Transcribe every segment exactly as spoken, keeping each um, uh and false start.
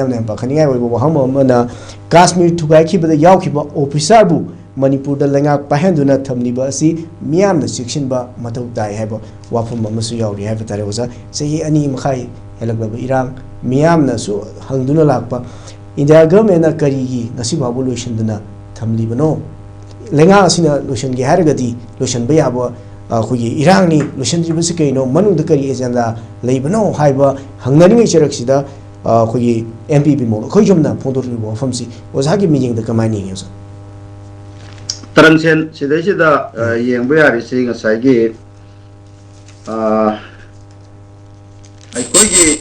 ꯌꯥꯝꯅ ꯌꯥꯝ ꯄꯥꯈꯠꯅꯤꯡꯉꯥꯏ ꯑꯣꯏꯕ ꯋꯥꯍꯪ ꯑꯃꯅ, ꯀꯥꯁꯃꯤꯔ ꯊꯨꯒꯥꯏꯈꯤꯕꯗ ꯌꯥꯎꯈꯤꯕ ꯑꯣꯐꯤꯁꯥꯔꯕꯨ ꯃꯅꯤꯄꯨꯔꯗ ꯂꯩꯉꯥꯛ ꯄꯥꯏꯍꯟꯗꯨꯅ ꯊꯝꯂꯤꯕ ꯑꯁꯤ ꯃꯤꯌꯥꯝꯅ ꯆꯦꯛꯁꯤꯟꯕ ꯃꯊꯧ ꯇꯥꯏ ꯍꯥꯏꯕ ꯋꯥꯐꯝ ꯑꯃꯁꯨ ꯌꯥꯎꯔꯤ ꯍꯥꯏꯕ ꯇꯥꯔꯦ꯫ ꯑꯣꯖꯥ, ꯆꯍꯤ ꯑꯅꯤ ꯃꯈꯥꯏ ꯍꯦꯜꯂꯛꯂꯕ ꯏꯔꯥꯡ, ꯃꯤꯌꯥꯝꯅꯁꯨ ꯍꯪꯗꯨꯅ ꯂꯥꯛꯄ, ꯏꯟꯗꯤꯌꯥ ꯒꯚꯔꯟꯃꯦꯟꯅ ꯀꯔꯤꯒꯤ ꯉꯁꯤ ꯐꯥꯎꯕ ꯂꯣꯏꯁꯤꯟꯗꯅ ꯊꯝꯂꯤꯕꯅꯣ? ꯂꯩꯉꯥꯛ ꯑꯁꯤꯅ ꯂꯣꯏꯁꯤꯟꯒꯦ ꯍꯥꯏꯔꯒꯗꯤ ꯂꯣꯏꯁꯤꯟꯕ ꯌꯥꯕ, ꯑ, ꯑꯩꯈꯣꯏꯒꯤ ꯏꯔꯥꯡꯅꯤ꯫ ꯂꯣꯏꯁꯤꯟꯗ꯭ꯔꯤꯕꯁꯤ ꯀꯩꯅꯣ? ꯃꯅꯨꯡꯗ ꯀꯔꯤ ꯑꯦꯖꯦꯟꯗꯥ ꯂꯩꯕꯅꯣ ꯍꯥꯏꯕ ꯍꯪꯅꯔꯤꯉꯩ ꯆꯔꯛꯁꯤꯗ, ꯑ, ꯑꯩꯈꯣꯏꯒꯤ ꯑꯦꯝ ꯄꯤ ꯕꯤꯃꯣꯜ ꯑꯩꯈꯣꯏ ꯌꯨꯝꯅ ꯐꯣꯡꯗꯣꯔꯛꯂꯤꯕ ꯋꯥꯐꯝꯁꯤ ꯑꯣꯖꯥꯒꯤ ꯃꯤꯠꯌꯦꯡꯗ ꯀꯃꯥꯏꯅ ꯌꯦꯡꯉꯤ, ꯑꯣꯖꯥ? ꯇꯔꯪꯁꯦꯟ, ꯁꯤꯗꯩꯁꯤꯗ, ꯑ, ꯌꯦꯡꯕ ꯌꯥꯔꯤꯁꯤ ꯉꯁꯥꯏꯒꯤ, ꯑ, ꯑꯩꯈꯣꯏꯒꯤ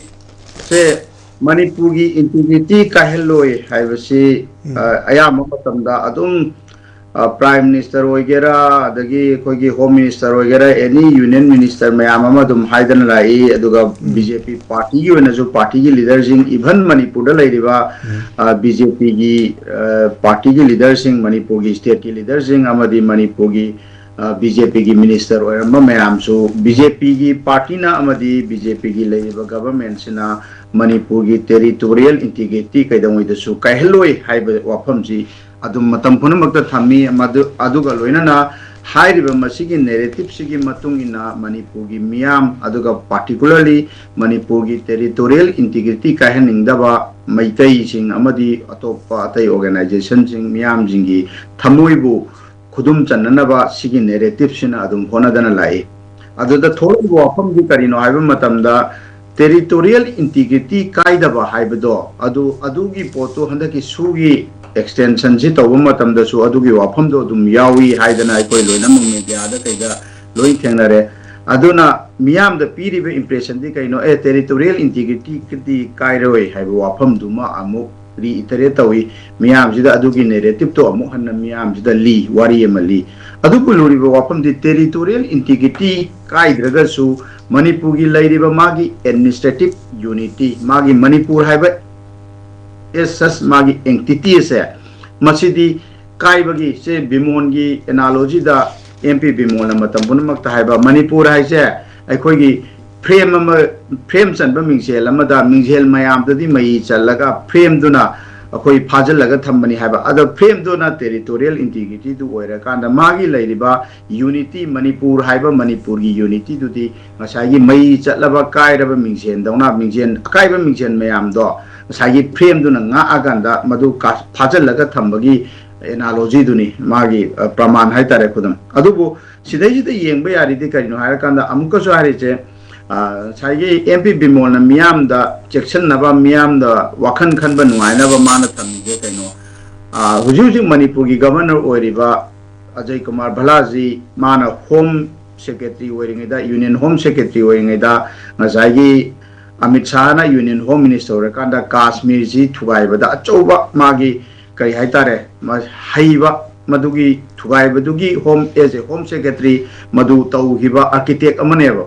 ꯁꯦ ꯃꯅꯤꯄꯨꯔꯒꯤ ꯏꯟꯇꯤꯒ꯭ꯔꯤꯇꯤ ꯀꯥꯏꯍꯜꯂꯣꯏ ꯍꯥꯏꯕꯁꯤ, ꯎꯝ꯫ ꯑ, ꯑꯌꯥꯝꯕ ꯃꯇꯝꯗ ꯑꯗꯨꯝ, ꯑ, ꯄ꯭ꯔꯥꯏꯝ ꯃꯤꯅꯤꯁꯇꯔ ꯑꯣꯏꯒꯦꯔꯥ, ꯑꯗꯒꯤ ꯑꯩꯈꯣꯏꯒꯤ ꯍꯣꯝ ꯃꯤꯅꯤꯁꯇꯔ ꯑꯣꯏꯒꯦꯔꯥ, ꯑꯦꯅꯤ ꯌꯨꯅꯤꯌꯟ ꯃꯤꯅꯤꯁꯇꯔ ꯃꯌꯥꯝ ꯑꯃ ꯑꯗꯨꯝ ꯍꯥꯏꯗꯅ ꯂꯥꯛꯏ꯫ ꯑꯗꯨꯒ ꯎꯝ꯫ ꯕꯤ ꯖꯦ ꯄꯤ ꯄꯥꯔꯇꯤꯒꯤ ꯑꯣꯏꯅꯁꯨ ꯄꯥꯔꯇꯤꯒꯤ ꯂꯤꯗꯔꯁꯤꯡ, ꯏꯚꯟ ꯃꯅꯤꯄꯨꯔꯗ ꯂꯩꯔꯤꯕ, ꯎꯝ꯫ ꯑ, ꯕꯤ ꯖꯦ ꯄꯤꯒꯤ, ꯑ, ꯄꯥꯔꯇꯤꯒꯤ ꯂꯤꯗꯔꯁꯤꯡ, ꯃꯅꯤꯄꯨꯔꯒꯤ ꯁ꯭ꯇꯦꯠꯀꯤ ꯂꯤꯗꯔꯁꯤꯡ ꯑꯃꯗꯤ ꯃꯅꯤꯄꯨꯔꯒꯤ, ꯑ, ꯕꯤ ꯖꯦ ꯄꯤꯒꯤ ꯃꯤꯅꯤꯁꯇꯔ ꯑꯣꯏꯔꯝꯕ ꯃꯌꯥꯝꯁꯨ ꯕꯤ ꯖꯦ ꯄꯤꯒꯤ ꯄꯥꯔꯇꯤꯅ ꯑꯃꯗꯤ ꯕꯤ ꯖꯦ ꯄꯤꯒꯤ ꯂꯩꯔꯤꯕ ꯒꯚꯔꯟꯃꯦꯟꯁꯤꯅ ꯃꯅꯤꯄꯨꯔꯒꯤ ꯇꯦꯔꯤꯇꯣꯔꯤꯌꯦꯜ ꯏꯟꯇꯤꯒ꯭ꯔꯤꯇꯤ ꯀꯩꯗꯧꯉꯩꯗꯁꯨ ꯀꯥꯏꯍꯜꯂꯣꯏ ꯍꯥꯏꯕ ꯋꯥꯐꯝꯁꯤ ꯑꯗꯨꯝ ꯃꯇꯝ ꯄꯨꯝꯅꯃꯛꯇ ꯊꯝꯃꯤ꯫ ꯃꯗꯨ, ꯑꯗꯨꯒ ꯂꯣꯏꯅꯅ ꯍꯥꯏꯔꯤꯕ ꯃꯁꯤꯒꯤ ꯅꯦꯔꯦꯇꯤꯞꯁꯤꯒꯤ ꯃꯇꯨꯡ ꯏꯟꯅ ꯃꯅꯤꯄꯨꯔꯒꯤ ꯃꯤꯌꯥꯝ, ꯑꯗꯨꯒ ꯄꯥꯔꯇꯤꯀꯨꯂꯔꯂꯤ ꯃꯅꯤꯄꯨꯔꯒꯤ ꯇꯦꯔꯤꯇꯣꯔꯤꯌꯦꯜ ꯏꯟꯇꯤꯒ꯭ꯔꯤꯇꯤ ꯀꯥꯏꯍꯟꯅꯤꯡꯗꯕ ꯃꯩꯇꯩꯁꯤꯡ ꯑꯃꯗꯤ ꯑꯇꯣꯞꯄ ꯑꯇꯩ ꯑꯣꯔꯒꯅꯥꯏꯖꯦꯁꯟꯁꯤꯡ, ꯃꯤꯌꯥꯝꯁꯤꯡꯒꯤ ꯊꯃꯣꯏꯕꯨ ꯈꯨꯗꯨꯝ ꯆꯟꯅꯅꯕ ꯁꯤꯒꯤ ꯅꯦꯔꯦꯇꯤꯞꯁꯤꯅ ꯑꯗꯨꯝ ꯍꯣꯠꯅꯗꯅ ꯂꯥꯛꯏ꯫ ꯑꯗꯨꯗ ꯊꯣꯛꯂꯛꯏꯕ ꯋꯥꯐꯝꯗꯤ ꯀꯔꯤꯅꯣ ꯍꯥꯏꯕ ꯃꯇꯝꯗ, ꯇꯦꯔꯤꯇꯣꯔꯤꯌꯦꯜ ꯏꯟꯇꯤꯒ꯭ꯔꯤꯇꯤ ꯀꯥꯏꯗꯕ ꯍꯥꯏꯕꯗꯣ, ꯑꯗꯨ, ꯑꯗꯨꯒꯤ ꯄꯣꯠꯇꯨ ꯍꯟꯗꯛꯀꯤ ꯁꯨꯒꯤ ꯑꯦꯛꯁꯇꯦꯟꯁꯟꯁꯤ ꯇꯧꯕ ꯃꯇꯝꯗꯁꯨ ꯑꯗꯨꯒꯤ ꯋꯥꯐꯝꯗꯣ ꯑꯗꯨꯝ ꯌꯥꯎꯏ ꯍꯥꯏꯗꯅ ꯑꯩꯈꯣꯏ ꯂꯣꯏꯅꯃꯛ ꯃꯦꯗꯤꯌꯥꯗ ꯀꯩꯗ ꯂꯣꯏ ꯊꯦꯡꯅꯔꯦ꯫ ꯑꯗꯨꯅ ꯃꯤꯌꯥꯝꯗ ꯄꯤꯔꯤꯕ ꯏꯝꯄ꯭ꯔꯦꯁꯟꯗꯤ ꯀꯩꯅꯣ? ꯑꯦ, ꯇꯦꯔꯤꯇꯣꯔꯤꯌꯦꯜ ꯏꯟꯇꯤꯒ꯭ꯔꯤꯇꯤꯗꯤ ꯀꯥꯏꯔꯣꯏ ꯍꯥꯏꯕ ꯋꯥꯐꯝꯗꯨꯃ ꯑꯃꯨꯛ ꯔꯤꯏꯇꯔꯦꯠ ꯇꯧꯏ꯫ ꯃꯤꯌꯥꯝꯁꯤꯗ ꯑꯗꯨꯒꯤ ꯅꯦꯔꯦꯇꯤꯞꯇꯣ ꯑꯃꯨꯛ ꯍꯟꯅ ꯃꯤꯌꯥꯝꯁꯤꯗ ꯂꯤ, ꯋꯥꯔꯤ ꯑꯃ ꯂꯤ꯫ ꯑꯗꯨꯕꯨ ꯂꯨꯔꯤꯕ ꯋꯥꯐꯝꯗꯤ ꯇꯦꯔꯤꯇꯣꯔꯤꯌꯦꯜ ꯏꯟꯇꯤꯒ꯭ꯔꯤꯇꯤ ꯀꯥꯏꯗ꯭ꯔꯒꯁꯨ ꯃꯅꯤꯄꯨꯔꯒꯤ ꯂꯩꯔꯤꯕ ꯃꯥꯒꯤ ꯑꯦꯗꯃꯤꯅꯤꯁꯇ꯭ꯔꯦꯇꯤꯞ ꯌꯨꯅꯤꯇꯤ, ꯃꯥꯒꯤ ꯃꯅꯤꯄꯨꯔ ꯍꯥꯏꯕ ꯑꯦꯁ ꯁꯁ ꯃꯥꯒꯤ ꯑꯦꯟꯇꯤꯇꯤ ꯑꯁꯦ, ꯃꯁꯤꯗꯤ ꯀꯥꯏꯕꯒꯤ, ꯁꯦ ꯕꯤꯃꯣꯟꯒꯤ ꯑꯦꯅꯥꯂꯣꯖꯤꯗ, ꯑꯦꯝ ꯄꯤ ꯕꯤꯃꯣꯟꯅ ꯃꯇꯝ ꯄꯨꯝꯅꯃꯛꯇ ꯍꯥꯏꯕ, ꯃꯅꯤꯄꯨꯔ ꯍꯥꯏꯁꯦ ꯑꯩꯈꯣꯏꯒꯤ ꯐ꯭ꯔꯦꯝ ꯑꯃ, ꯐ꯭ꯔꯦꯝ ꯆꯟꯕ ꯃꯤꯡꯁꯦꯜ ꯑꯃꯗ ꯃꯤꯡꯁꯦꯜ ꯃꯌꯥꯝꯗꯨꯗꯤ ꯃꯩ ꯆꯜꯂꯒ ꯐ꯭ꯔꯦꯝꯗꯨꯅ ꯑꯩꯈꯣꯏ ꯐꯥꯖꯤꯜꯂꯒ ꯊꯝꯕꯅꯤ ꯍꯥꯏꯕ꯫ ꯑꯗꯣ ꯐ꯭ꯔꯦꯝꯗꯨꯅ ꯇꯦꯔꯤꯇꯣꯔꯤꯌꯦꯜ ꯏꯟꯇꯤꯒ꯭ꯔꯤꯇꯤꯗꯨ ꯑꯣꯏꯔꯀꯥꯟꯗ ꯃꯥꯒꯤ ꯂꯩꯔꯤꯕ ꯌꯨꯅꯤꯇꯤ, ꯃꯅꯤꯄꯨꯔ ꯍꯥꯏꯕ ꯃꯅꯤꯄꯨꯔꯒꯤ ꯌꯨꯅꯤꯇꯤꯗꯨꯗꯤ ꯉꯁꯥꯏꯒꯤ ꯃꯩ ꯆꯠꯂꯕ ꯀꯥꯏꯔꯕ ꯃꯤꯡꯁꯦꯟꯗꯧꯅ, ꯃꯤꯡꯁꯦꯟ, ꯑꯀꯥꯏꯕ ꯃꯤꯡꯁꯦꯟ ꯃꯌꯥꯝꯗꯣ ꯉꯁꯥꯏꯒꯤ ꯐ꯭ꯔꯦꯝꯗꯨꯅ ꯉꯥꯛꯑꯀꯥꯟꯗ ꯃꯗꯨ ꯀꯥ-, ꯐꯥꯖꯤꯜꯂꯒ ꯊꯝꯕꯒꯤ ꯑꯦꯅꯥꯂꯣꯖꯤꯗꯨꯅꯤ, ꯃꯥꯒꯤ, ꯑ, ꯄ꯭ꯔꯃꯥꯟ ꯍꯥꯏꯇꯥꯔꯦ, ꯈꯨꯗꯝ꯫ ꯑꯗꯨꯕꯨ ꯁꯤꯗꯩꯁꯤꯗ ꯌꯦꯡꯕ ꯌꯥꯔꯤꯗꯤ ꯀꯔꯤꯅꯣ ꯍꯥꯏꯔꯀꯥꯟꯗ, ꯑꯃꯨꯛꯀꯁꯨ ꯍꯥꯏꯔꯤꯁꯦ, ꯑ, ꯉꯁꯥꯏꯒꯤ ꯑꯦꯝ ꯄꯤ ꯕꯤꯃꯣꯜꯅ ꯃꯤꯌꯥꯝꯗ ꯆꯦꯛꯁꯤꯟꯅꯕ, ꯃꯤꯌꯥꯝꯗ ꯋꯥꯈꯜ ꯈꯟꯕ ꯅꯨꯡꯉꯥꯏꯅꯕ ꯃꯥꯅ ꯊꯝꯃꯤꯁꯦ ꯀꯩꯅꯣ? ꯑ, ꯍꯧꯖꯤꯛ ꯍꯧꯖꯤꯛ ꯃꯅꯤꯄꯨꯔꯒꯤ ꯒꯕꯔꯅꯔ ꯑꯣꯏꯔꯤꯕ ꯑꯖꯌ ꯀꯨꯃꯥꯔ ꯚꯜꯂꯥꯖꯤ, ꯃꯥꯅ ꯍꯣꯝ ꯁꯦꯀ꯭ꯔꯦꯇꯔꯤ ꯑꯣꯏꯔꯤꯉꯩꯗ, ꯌꯨꯅꯤꯌꯟ ꯍꯣꯝ ꯁꯦꯀ꯭ꯔꯦꯇꯔꯤ ꯑꯣꯏꯔꯤꯉꯩꯗ, ꯉꯁꯥꯏꯒꯤ ꯑꯃꯤꯠ ꯁꯥꯍꯅ ꯌꯨꯅꯤꯌꯟ ꯍꯣꯝ ꯃꯤꯅꯤꯁꯇꯔ ꯑꯣꯏꯔꯀꯥꯟꯗ ꯀꯥꯁꯃꯤꯔꯁꯤ ꯊꯨꯒꯥꯏꯕꯗ ꯑꯆꯧꯕ ꯃꯥꯒꯤ, ꯀꯔꯤ ꯍꯥꯏꯇꯥꯔꯦ, ꯃ-, ꯍꯩꯕ, ꯃꯗꯨꯒꯤ ꯊꯨꯒꯥꯏꯕꯗꯨꯒꯤ home, as a home secretary ꯃꯗꯨ ꯇꯧꯈꯤꯕ ꯑꯥꯔꯀꯤꯇꯦꯛ ꯑꯃꯅꯦꯕ꯫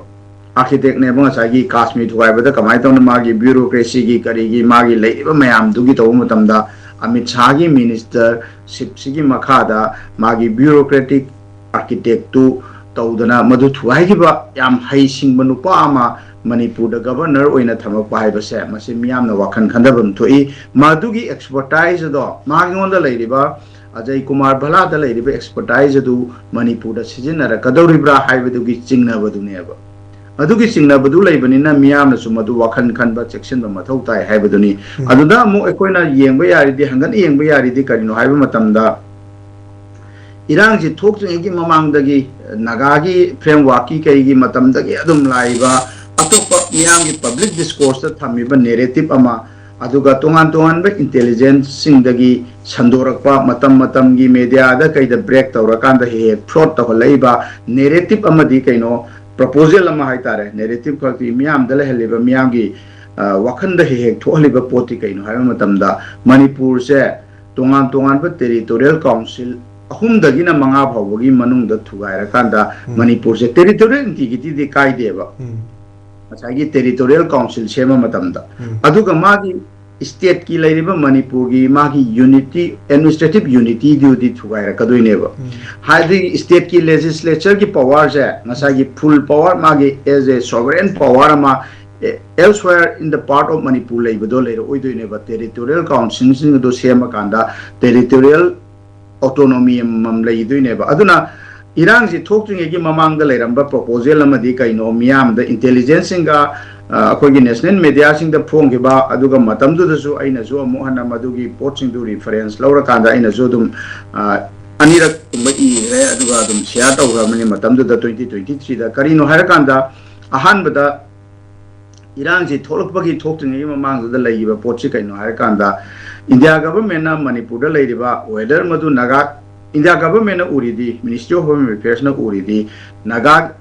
ꯑꯥꯔꯀꯤꯇꯦꯛꯅꯦꯕ꯫ ꯉꯁꯥꯏꯒꯤ ꯀꯥꯁꯃꯤꯔ ꯊꯨꯒꯥꯏꯕꯗ ꯀꯃꯥꯏꯅ ꯇꯧꯅ ꯃꯥꯒꯤ ꯕ꯭ꯌꯨꯔꯣꯀ꯭ꯔꯦꯁꯤꯒꯤ ꯀꯔꯤꯒꯤ ꯃꯥꯒꯤ ꯂꯩꯔꯤꯕ ꯃꯌꯥꯝꯗꯨꯒꯤ ꯇꯧꯕ ꯃꯇꯝꯗ ꯑꯃꯤꯠ ꯁꯥꯍꯒꯤ ꯃꯤꯅꯤꯁꯇꯔꯁꯤꯞꯁꯤꯒꯤ ꯃꯈꯥꯗ ꯃꯥꯒꯤ ꯕ꯭ꯌꯨꯔꯣꯀ꯭ꯔꯦꯇꯤꯛ ꯑꯥꯔꯀꯤꯇꯦꯛꯇꯨ ꯇꯧꯗꯅ ꯃꯗꯨ ꯊꯨꯒꯥꯏꯈꯤꯕ ꯌꯥꯝ ꯍꯩꯁꯤꯡꯕ ꯅꯨꯄꯥ ꯑꯃ ꯃꯅꯤꯄꯨꯔꯗ ꯒꯕꯔꯅꯔ ꯑꯣꯏꯅ ꯊꯝꯃꯛꯄ ꯍꯥꯏꯕꯁꯦ, ꯃꯁꯤ ꯃꯤꯌꯥꯝꯅ ꯋꯥꯈꯜ ꯈꯟꯊꯐꯝ ꯊꯣꯛꯏ꯫ ꯃꯗꯨꯒꯤ ꯑꯦꯛꯁꯄꯔꯇꯥꯏꯖ ꯑꯗꯣ, ꯃꯥꯉꯣꯟꯗ ꯂꯩꯔꯤꯕ, ꯑꯖꯌ ꯀꯨꯃꯥꯔ ꯚꯜꯂꯥꯗ ꯂꯩꯔꯤꯕ ꯑꯦꯛꯁꯄꯔꯇꯥꯏꯖ ꯑꯗꯨ ꯃꯅꯤꯄꯨꯔꯗ ꯁꯤꯖꯤꯟꯅꯔꯛꯀꯗꯧꯔꯤꯕ꯭ꯔꯥ ꯍꯥꯏꯕꯗꯨꯒꯤ ꯆꯤꯡꯅꯕꯗꯨꯅꯦꯕ꯫ ꯑꯗꯨꯒꯤ ꯆꯤꯡꯅꯕꯗꯨ ꯂꯩꯕꯅꯤꯅ ꯃꯤꯌꯥꯝꯅꯁꯨ ꯃꯗꯨ ꯋꯥꯈꯜ ꯈꯟꯕ, ꯆꯦꯛꯁꯤꯟꯕ ꯃꯊꯧ ꯇꯥꯏ ꯍꯥꯏꯕꯗꯨꯅꯤ꯫ ꯎꯝ꯫ ꯑꯗꯨꯗ ꯑꯃꯨꯛ ꯑꯩꯈꯣꯏꯅ ꯌꯦꯡꯕ ꯌꯥꯔꯤꯗꯤ, ꯍꯪꯒꯠꯅ ꯌꯦꯡꯕ ꯌꯥꯔꯤꯗꯤ ꯀꯔꯤꯅꯣ ꯍꯥꯏꯕ ꯃꯇꯝꯗ, ꯏꯔꯥꯡꯁꯤ ꯊꯣꯛꯇ꯭ꯔꯤꯉꯩꯒꯤ ꯃꯃꯥꯡꯗꯒꯤ, ꯅꯥꯒꯥꯒꯤ ꯐ꯭ꯔꯦꯝꯋꯥꯔꯛꯀꯤ ꯀꯩꯒꯤ ꯃꯇꯝꯗꯒꯤ ꯑꯗꯨꯝ ꯂꯥꯛꯏꯕ, ꯑꯇꯣꯞꯄ ꯃꯤꯌꯥꯝꯒꯤ ꯄꯕ꯭ꯂꯤꯛ ꯗꯤꯁꯀꯣꯔꯁꯇ ꯊꯝꯃꯤꯕ ꯅꯦꯔꯦꯇꯤꯞ ꯑꯃ, ꯑꯗꯨꯒ ꯇꯣꯉꯥꯟ ꯇꯣꯉꯥꯟꯕ ꯏꯟꯇꯦꯂꯤꯖꯦꯟꯁꯁꯤꯡꯗꯒꯤ ꯁꯟꯗꯣꯔꯛꯄ, ꯃꯇꯝ ꯃꯇꯝꯒꯤ ꯃꯦꯗꯤꯌꯥꯗ ꯀꯩꯗ ꯕ꯭ꯔꯦꯛ ꯇꯧꯔꯀꯥꯟꯗ ꯍꯦꯛ ꯍꯦꯛ ꯐ꯭ꯂꯣꯠ ꯇꯧꯍꯜꯂꯛꯏꯕ ꯅꯦꯔꯦꯇꯤꯞ ꯑꯃꯗꯤ ꯀꯩꯅꯣ, ꯄ꯭ꯔꯣꯄꯣꯖꯦꯜ ꯑꯃ ꯍꯥꯏꯇꯥꯔꯦ, ꯅꯦꯔꯦꯇꯤꯞ ꯈꯛꯇꯤ ꯃꯤꯌꯥꯝꯗ ꯂꯩꯍꯜꯂꯤꯕ, ꯃꯤꯌꯥꯝꯒꯤ, ꯑ, ꯋꯥꯈꯜꯗ ꯍꯦꯛ ꯍꯦꯛ ꯊꯣꯛꯍꯜꯂꯤꯕ ꯄꯣꯠꯇꯤ ꯀꯩꯅꯣ ꯍꯥꯏꯕ ꯃꯇꯝꯗ, ꯃꯅꯤꯄꯨꯔꯁꯦ ꯇꯣꯉꯥꯟ ꯇꯣꯉꯥꯟꯕ ꯇꯦꯔꯤꯇꯣꯔꯤꯌꯦꯜ ꯀꯥꯎꯟꯁꯤꯜ ꯑꯍꯨꯝꯗꯒꯤꯅ ꯃꯉꯥ ꯐꯥꯎꯕꯒꯤ ꯃꯅꯨꯡꯗ ꯊꯨꯒꯥꯏꯔꯀꯥꯟꯗ ꯎꯝ꯫ ꯃꯅꯤꯄꯨꯔꯁꯦ ꯇꯦꯔꯤꯇꯣꯔꯤꯌꯦꯜ ꯏꯟꯇꯤꯒ꯭ꯔꯤꯇꯤꯗꯤ ꯀꯥꯏꯗꯦꯕ꯫ ꯎꯝ꯫ ꯉꯁꯥꯏꯒꯤ ꯇꯦꯔꯤꯇꯣꯔꯤꯌꯦꯜ ꯀꯥꯎꯟꯁꯤꯜ ꯁꯦꯝꯕ ꯃꯇꯝꯗ꯫ ꯎꯝ꯫ ꯑꯗꯨꯒ ꯃꯥꯒꯤ stateꯀꯤ ꯂꯩꯔꯤꯕ ꯃꯅꯤꯄꯨꯔꯒꯤ ꯃꯥꯒꯤ unity, administrative unityꯗꯨꯗꯤ ꯊꯨꯒꯥꯏꯔꯛꯀꯗꯣꯏꯅꯦꯕ꯫ ꯍꯥꯏꯗꯤ stateꯀꯤ legislatureꯒꯤ powerꯁꯦ ꯉꯁꯥꯏꯒꯤ full power ꯃꯥꯒꯤ as a sovereign power ꯑꯃ elsewhere in the part of Manipur ꯂꯩꯕꯗꯣ ꯂꯩꯔꯛꯑꯣꯏꯗꯣꯏꯅꯦꯕ꯫ Territorial councilꯁꯤꯡ ꯑꯗꯨ ꯁꯦꯝꯃꯀꯥꯟꯗ territorial autonomy ꯑꯃꯃꯝ ꯂꯩꯗꯣꯏꯅꯦꯕ꯫ ꯑꯗꯨꯅ ꯏꯔꯥꯡꯁꯤ ꯊꯣꯛꯇ꯭ꯔꯤꯉꯩꯒꯤ ꯃꯃꯥꯡꯗ ꯂꯩꯔꯝꯕ proposal ꯑꯃꯗꯤ ꯀꯩꯅꯣ, ꯃꯤꯌꯥꯝꯗ intelligenceꯁꯤꯡꯒ ꯑꯩꯈꯣꯏꯒꯤ national mediaꯁꯤꯡꯗ ꯐꯣꯡꯈꯤꯕ, ꯑꯗꯨꯒ ꯃꯇꯝꯗꯨꯗꯁꯨ ꯑꯩꯅꯁꯨ ꯑꯃꯨꯛ ꯍꯟꯅ ꯃꯗꯨꯒꯤ ꯄꯣꯠꯁꯤꯡꯗꯨ reference ꯂꯧꯔꯀꯥꯟꯗ ꯑꯩꯅꯁꯨ ꯑꯗꯨꯝ ꯑꯅꯤꯔꯛ ꯀꯨꯝꯕ ꯏꯈ꯭ꯔꯦ, ꯑꯗꯨꯒ ꯑꯗꯨꯝ share ꯇꯧꯈ꯭ꯔꯕꯅꯤ ꯃꯇꯝꯗꯨꯗ twenty twenty threeꯗ꯫ ꯀꯔꯤꯅꯣ ꯍꯥꯏꯔꯀꯥꯟꯗ, ꯑꯍꯥꯟꯕꯗ ꯏꯔꯥꯡꯁꯤ ꯊꯣꯛꯂꯛꯄꯒꯤ, ꯊꯣꯛꯇ꯭ꯔꯤꯉꯩꯒꯤ ꯃꯃꯥꯡꯗꯨꯗ ꯂꯩꯈꯤꯕ ꯄꯣꯠꯁꯤ ꯀꯩꯅꯣ ꯍꯥꯏꯔꯀꯥꯟꯗ, India governmentꯅ ꯃꯅꯤꯄꯨꯔꯗ ꯂꯩꯔꯤꯕ, whether ꯃꯗꯨ Naga, India governmentꯅ ꯎꯔꯤꯗꯤ, Ministry of Home Affairsꯅ ꯎꯔꯤꯗꯤ, Naga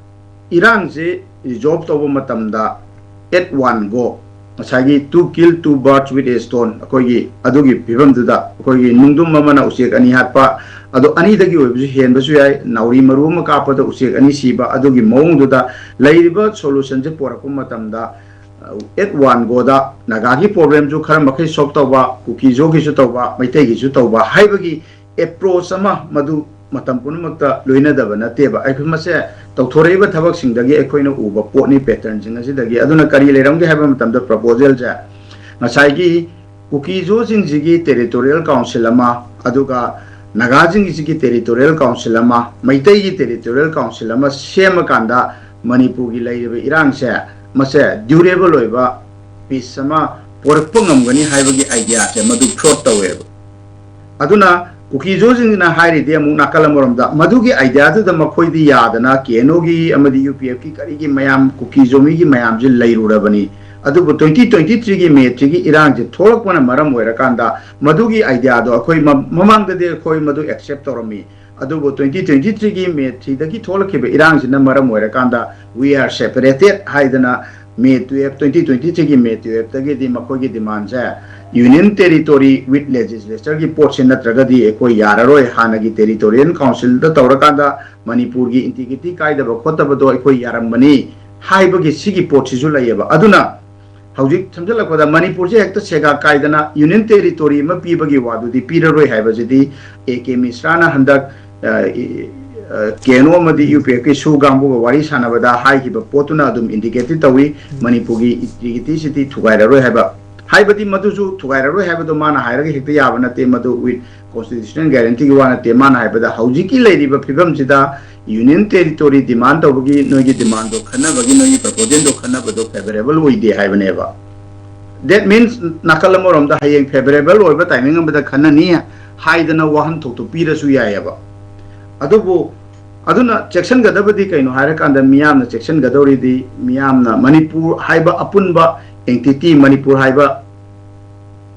ꯏꯔꯥꯡꯁꯤ resolve ꯇꯧꯕ ꯃꯇꯝꯗ at one go, ꯉꯁꯥꯏꯒꯤ two kill two birds with a stone, ꯑꯩꯈꯣꯏꯒꯤ ꯑꯗꯨꯒꯤ ꯐꯤꯕꯝꯗꯨꯗ ꯑꯩꯈꯣꯏꯒꯤ ꯅꯨꯡꯗꯨꯝ ꯑꯃꯅ ꯎꯆꯦꯛ ꯑꯅꯤ ꯍꯥꯠꯄ, ꯑꯗꯣ ꯑꯅꯤꯗꯒꯤ ꯑꯣꯏꯕꯁꯨ ꯍꯦꯟꯕꯁꯨ ꯌꯥꯏ, ꯅꯥꯎꯔꯤ ꯃꯔꯨ ꯑꯃ ꯀꯥꯞꯄꯗ ꯎꯆꯦꯛ ꯑꯅꯤ ꯁꯤꯕ, ꯑꯗꯨꯒꯤ ꯃꯑꯣꯡꯗꯨꯗ ꯂꯩꯔꯤꯕ solutionꯁꯦ ꯄꯣꯔꯛꯄ ꯃꯇꯝꯗ, at one goꯗ ꯅꯥꯒꯥꯒꯤ problemꯁꯨ ꯈꯔ ꯃꯈꯩ solve ꯇꯧꯕ, ꯀꯨꯀꯤꯖꯣꯒꯤꯁꯨ ꯇꯧꯕ, ꯃꯩꯇꯩꯒꯤꯁꯨ ꯇꯧꯕ ꯍꯥꯏꯕꯒꯤ approach ꯑꯃ ꯃꯗꯨ ꯃꯇꯝ ꯄꯨꯝꯅꯃꯛꯇ ꯂꯣꯏꯅꯗꯕ ꯅꯠꯇꯦꯕ꯫ ꯑꯩꯈꯣꯏ ꯃꯁꯦ ꯇꯧꯊꯣꯔꯛꯏꯕ ꯊꯕꯛꯁꯤꯡꯗꯒꯤ ꯑꯩꯈꯣꯏꯅ ꯎꯕ ꯄꯣꯠꯅꯤ, patternꯁꯤꯡ ꯑꯁꯤꯗꯒꯤ꯫ ꯑꯗꯨꯅ ꯀꯔꯤ ꯂꯩꯔꯝꯒꯦ ꯍꯥꯏꯕ ꯃꯇꯝꯗ, proposalꯁꯦ ꯉꯁꯥꯏꯒꯤ ꯀꯨꯀꯤꯖꯣꯁꯤꯡꯁꯤꯒꯤ territorial council ꯑꯃ, ꯑꯗꯨꯒ ꯅꯥꯒꯥꯁꯤꯡꯒꯤꯁꯤꯒꯤ territorial council ꯑꯃ, ꯃꯩꯇꯩꯒꯤ territorial council ꯑꯃ ꯁꯦꯝꯃꯀꯥꯟꯗ ꯃꯅꯤꯄꯨꯔꯒꯤ ꯂꯩꯔꯤꯕ ꯏꯔꯥꯡꯁꯦ, ꯃꯁꯦ durable ꯑꯣꯏꯕ peace ꯑꯃ ꯄꯣꯔꯛꯄ ꯉꯝꯒꯅꯤ ꯍꯥꯏꯕꯒꯤ ideaꯁꯦ ꯃꯗꯨ float ꯇꯧꯋꯦꯕ꯫ ꯑꯗꯨꯅ ꯀꯨꯀꯤꯖꯣꯁꯤꯡꯁꯤꯅ ꯍꯥꯏꯔꯤꯗꯤ ꯑꯃꯨꯛ ꯅꯥꯀꯜ ꯑꯃꯔꯣꯝꯗ, ꯃꯗꯨꯒꯤ ideaꯗꯨꯗ ꯃꯈꯣꯏꯗꯤ ꯌꯥꯗꯅ KNOꯒꯤ ꯑꯃꯗꯤ UPFꯀꯤ ꯀꯔꯤꯒꯤ ꯃꯌꯥꯝ, ꯀꯨꯀꯤꯖꯣ ꯃꯤꯒꯤ ꯃꯌꯥꯝꯁꯤ ꯂꯩꯔꯨꯔꯕꯅꯤ꯫ ꯑꯗꯨꯕꯨ twenty twenty threeꯒꯤ May threeꯒꯤ ꯏꯔꯥꯡꯁꯦ ꯊꯣꯛꯂꯛꯄꯅ ꯃꯔꯝ ꯑꯣꯏꯔꯀꯥꯟꯗ, ꯃꯗꯨꯒꯤ ideaꯗꯣ ꯑꯩꯈꯣꯏ ꯃ-, ꯃꯃꯥꯡꯗꯗꯤ ꯑꯩꯈꯣꯏ ꯃꯗꯨ accept ꯇꯧꯔꯝꯃꯤ꯫ ꯑꯗꯨꯕꯨ twenty twenty threeꯒꯤ May threeꯗꯒꯤ ꯊꯣꯛꯂꯛꯈꯤꯕ ꯏꯔꯥꯡꯁꯤꯅ ꯃꯔꯝ ꯑꯣꯏꯔꯀꯥꯟꯗ, "We are separated" ꯍꯥꯏꯗꯅ May twelve, twenty twenty threeꯒꯤ May twelveꯇꯒꯤꯗꯤ ꯃꯈꯣꯏꯒꯤ demandꯁꯦ Union Territory with Legislatureꯒꯤ ꯄꯣꯠꯁꯦ ꯅꯠꯇ꯭ꯔꯒꯗꯤ ꯑꯩꯈꯣꯏ ꯌꯥꯔꯔꯣꯏ, ꯍꯥꯟꯅꯒꯤ Territorial Councilꯗ ꯇꯧꯔꯀꯥꯟꯗ ꯃꯅꯤꯄꯨꯔꯒꯤ integrity ꯀꯥꯏꯗꯕ ꯈꯣꯠꯇꯕꯗꯣ ꯑꯩꯈꯣꯏ ꯌꯥꯔꯝꯕꯅꯤ ꯍꯥꯏꯕꯒꯤ ꯁꯤꯒꯤ ꯄꯣꯠꯁꯤꯁꯨ ꯂꯩꯌꯦꯕ꯫ ꯑꯗꯨꯅ ꯍꯧꯖꯤꯛ ꯁꯝꯖꯜꯂꯛꯄꯗ ꯃꯅꯤꯄꯨꯔꯁꯦ ꯍꯦꯛꯇ ꯁꯦꯒꯥ ꯀꯥꯏꯗꯅ ꯌꯨꯅꯤꯌꯟ ꯇꯦꯔꯤꯇꯣꯔꯤ ꯑꯃ ꯄꯤꯕꯒꯤ ꯋꯥꯗꯨꯗꯤ ꯄꯤꯔꯔꯣꯏ ꯍꯥꯏꯕꯁꯤꯗꯤ ꯑꯦ ꯀꯦ ꯃꯤꯁ꯭ꯔꯥꯅ ꯍꯟꯗꯛ ꯀꯦ ꯑꯦꯟ ꯑꯣ ꯑꯃꯗꯤ ꯌꯨ ꯄꯤ ꯑꯦꯐꯀꯤ ꯁꯨ ꯀꯥꯡꯕꯨꯒ ꯋꯥꯔꯤ ꯁꯥꯟꯅꯕꯗ ꯍꯥꯏꯈꯤꯕ ꯄꯣꯠꯇꯨꯅ ꯑꯗꯨꯝ ꯏꯟꯗꯤꯀꯦꯠꯇꯤ ꯇꯧꯏ꯫ ꯃꯅꯤꯄꯨꯔꯒꯤ ꯏꯟꯇꯤꯒ꯭ꯔꯤꯇꯤꯁꯤꯗꯤ ꯊꯨꯒꯥꯏꯔꯔꯣꯏ ꯍꯥꯏꯕ, ꯍꯥꯏꯕꯗꯤ ꯃꯗꯨꯁꯨ ꯊꯨꯒꯥꯏꯔꯔꯣꯏ ꯍꯥꯏꯕꯗꯣ ꯃꯥꯅ ꯍꯥꯏꯔꯒ ꯍꯦꯛꯇ ꯌꯥꯕ ꯅꯠꯇꯦ꯫ ꯃꯗꯨ ꯋꯤꯠ ꯀꯣꯟꯁꯇꯤꯇ꯭ꯌꯨꯁꯅꯦꯜ ꯒꯦꯔꯦꯟꯇꯤꯒꯤ ꯋꯥ ꯅꯠꯇꯦ꯫ ꯃꯥꯅ ꯍꯥꯏꯕꯗ ꯍꯧꯖꯤꯛꯀꯤ ꯂꯩꯔꯤꯕ ꯐꯤꯕꯝꯁꯤꯗ ꯌꯨꯅꯤꯌꯟ ꯇꯦꯔꯤꯇꯣꯔꯤ ꯗꯤꯃꯥꯟ ꯇꯧꯕꯒꯤ ꯅꯣꯏꯒꯤ ꯗꯤꯃꯥꯟꯗꯣ ꯈꯟꯅꯕꯒꯤ ꯅꯣꯏꯒꯤ ꯄ꯭ꯔꯄꯣꯖꯦꯜꯗꯣ ꯈꯟꯅꯕꯗꯣ ꯐꯦꯕꯔꯦꯕꯜ ꯑꯣꯏꯗꯦ ꯍꯥꯏꯕꯅꯦꯕ꯫ That means ꯅꯥꯀꯜ ꯑꯃꯔꯣꯝꯗ ꯍꯌꯦꯡ ꯐꯦꯕꯔꯦꯕꯜ ꯑꯣꯏꯕ ꯇꯥꯏꯃꯤꯡ ꯑꯃꯗ ꯈꯟꯅꯅꯤ ꯍꯥꯏꯗꯅ ꯋꯥꯍꯟꯊꯣꯛꯇꯣ ꯄꯤꯔꯁꯨ ꯌꯥꯏꯑꯕ꯫ ꯑꯗꯨꯕꯨ ꯑꯗꯨꯅ ꯆꯦꯛꯁꯤꯟꯒꯗꯕꯗꯤ ꯀꯩꯅꯣ ꯍꯥꯏꯔꯀꯥꯟꯗ ꯃꯤꯌꯥꯝꯅ ꯆꯦꯛꯁꯤꯟꯒꯗꯧꯔꯤꯗꯤ ꯃꯤꯌꯥꯝꯅ ꯃꯅꯤꯄꯨꯔ ꯍꯥꯏꯕ ꯑꯄꯨꯟꯕ ꯑꯦꯟꯇꯤꯇꯤ, ꯃꯅꯤꯄꯨꯔ ꯍꯥꯏꯕ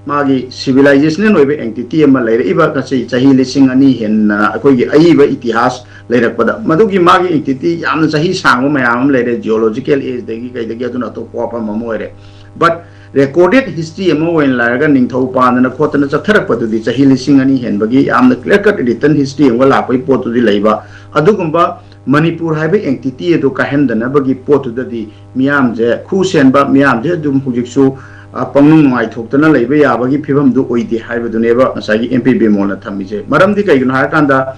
ꯃꯥꯒꯤ ꯁꯤꯚꯤꯂꯥꯏꯖꯦꯁꯅꯦꯜ ꯑꯣꯏꯕ ꯑꯦꯟꯇꯤꯇꯤ ꯑꯃ ꯂꯩꯔꯛꯏꯕ ꯉꯁꯤ ꯆꯍꯤ ꯂꯤꯁꯤꯡ ꯑꯅꯤ ꯍꯦꯟꯅ ꯑꯩꯈꯣꯏꯒꯤ ꯑꯏꯕ ꯏꯇꯤꯍꯥꯁ ꯂꯩꯔꯛꯄꯗ ꯃꯗꯨꯒꯤ ꯃꯥꯒꯤ ꯑꯦꯟꯇꯤꯇꯤ ꯌꯥꯝꯅ ꯆꯍꯤ ꯁꯥꯡꯕ ꯃꯌꯥꯝ ꯑꯃ ꯂꯩꯔꯦ, ꯖꯤꯑꯣꯂꯣꯖꯤꯀꯦꯜ ꯑꯦꯖꯗꯒꯤ ꯀꯩꯗꯒꯤ, ꯑꯗꯨꯅ ꯑꯇꯣꯞꯄ ꯋꯥꯐꯝ ꯑꯃ ꯑꯣꯏꯔꯦ꯫ But recorded history ꯑꯃ ꯑꯣꯏꯅ ꯂꯩꯔꯒ ꯅꯤꯡꯊꯧ ꯄꯥꯟꯗꯅ ꯈꯣꯠꯇꯅ ꯆꯠꯊꯔꯛꯄꯗꯨꯗꯤ ꯆꯍꯤ ꯂꯤꯁꯤꯡ ꯑꯅꯤ ꯍꯦꯟꯕꯒꯤ ꯌꯥꯝꯅ clear cut written history ꯑꯃꯒ ꯂꯥꯛꯄꯒꯤ ꯄꯣꯠꯇꯨꯗꯤ ꯂꯩꯕ꯫ ꯑꯗꯨꯒꯨꯝꯕ ꯃꯅꯤꯄꯨꯔ ꯍꯥꯏꯕ ꯑꯦꯟꯇꯤꯇꯤ ꯑꯗꯨ ꯀꯥꯏꯍꯟꯗꯅꯕꯒꯤ ꯄꯣꯠꯇꯨꯗꯗꯤ ꯃꯤꯌꯥꯝꯁꯦ ꯈꯨ ꯁꯦꯟꯕ, ꯃꯤꯌꯥꯝꯁꯦ ꯑꯗꯨꯝ ꯍꯧꯖꯤꯛꯁꯨ ꯄꯪꯅꯨꯡ ꯅꯨꯡꯉꯥꯏꯊꯣꯛꯇꯅ ꯂꯩꯕ ꯌꯥꯕꯒꯤ ꯐꯤꯕꯝꯗꯨ ꯑꯣꯏꯗꯦ ꯍꯥꯏꯕꯗꯨꯅꯦꯕ ꯉꯁꯥꯏꯒꯤ ꯑꯦꯝ ꯄꯤ ꯕꯤꯃꯣꯜꯅ ꯊꯝꯃꯤꯁꯦ꯫ ꯃꯔꯝꯗꯤ ꯀꯩꯒꯤꯅꯣ ꯍꯥꯏꯔꯀꯥꯟꯗ